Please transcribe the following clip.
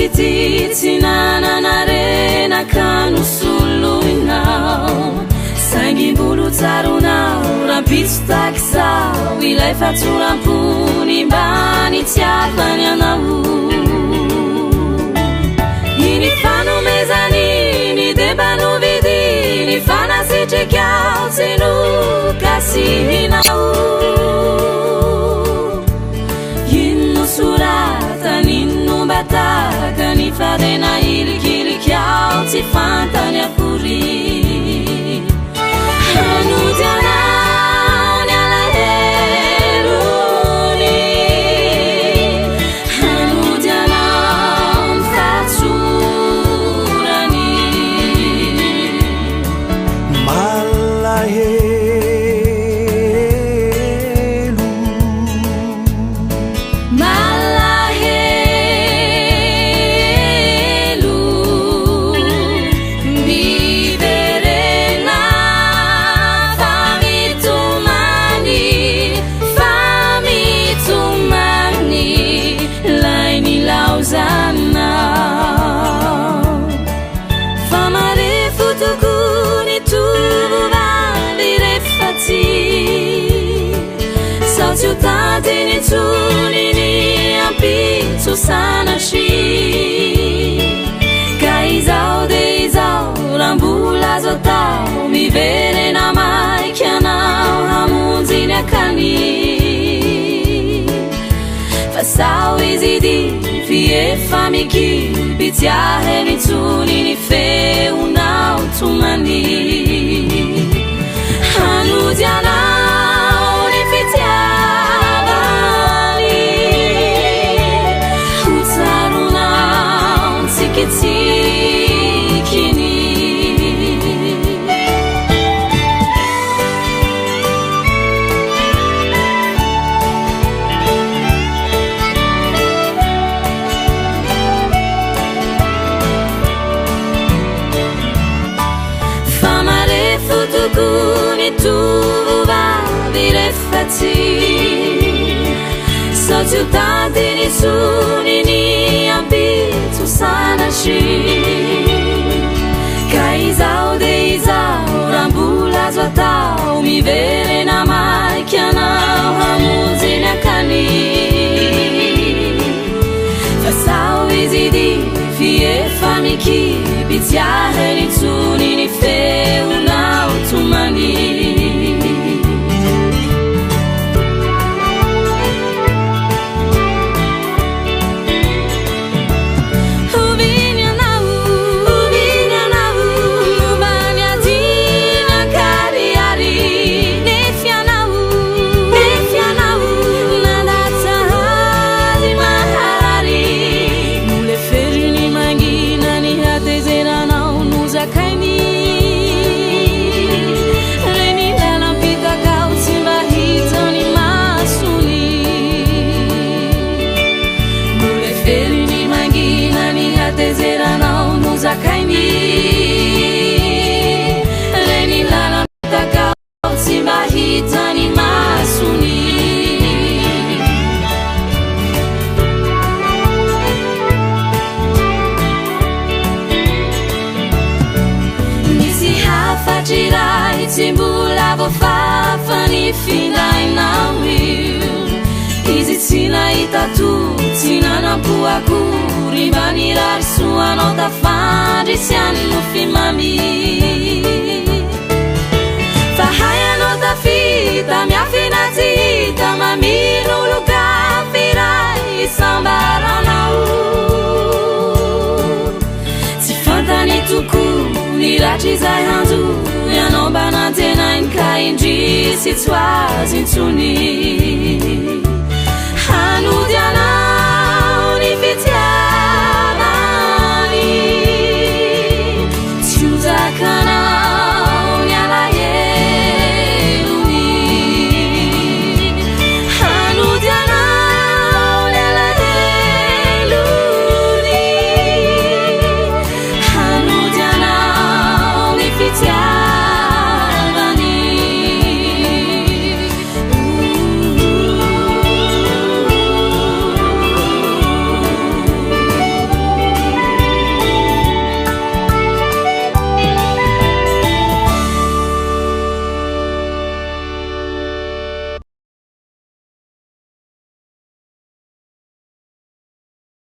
ity tsy nanana harena ka nosoloinao. Saingy mbola ho tsaroanao rahampitso tahaka izao ilay fahatsoram-pony mba nitiavany anao. Iny fanomezany iny dia mba novidiny fa nasitrikao tsy nokasihinao. Iny nosoratany iny no mba tahaka ny fa dia nahilikilikao tsy fantany akory. Hanody anao ny alahelony, hanody anao ny fahatsorany. Malahelo. Malahelo. Miverena fa mitomany, fa mitomany lay nilaozanao. Fa marefo tokoa ny tovovavy rehefa tsy sao tsy ho tantiny intsony ny ampitso sanatria. Ka izao dia izao raha mbola azo atao, miverena maika anao hamonjy ny akany. Fa sao izy dify efa mikipy tsy aheno intsony ny feonao tomany. Hanody anao ny fitiavany, ho tsaroanao ny tsikitsikiny. Fa marefo tokoa ny tovovavy rehefa tsy sao tsy ho tantiny intsony ny ampitso sanatria. Ka izao dia izao raha mbola azo atao, miverena maika anao hamonjy ny akany. Fa sao izy dify efa mikipy tsy aheno intsony ny feonao tomany. Oviny ianao, oviny ianao, no mba miadina an-karihary. Nefa ianao, nefa ianao, nandatsa azy maharary. Noleferiny mangina ny hatezeranao nozakainy. Reny lalam-pitakao tsy mba hitany masony. Noleferiny mangina ny hatezeranao nozakainy. Reny lalam-pitakao tsy mba hitany masony. Nisy hafatry iray tsy mbola voafafa ny findainao io. Izy tsy nahita tory, tsy nanam-po akory, mba nirary soa anao tafandry sy any nofy mamy. Fa hay anao tafita, miafina tsy hita, mamino olon-kafa iray isambaranao. Tsy fantany tokoa ny ratry izay hanjo, ianao mba nantenainy ka indrisy tsy ho azy intsony.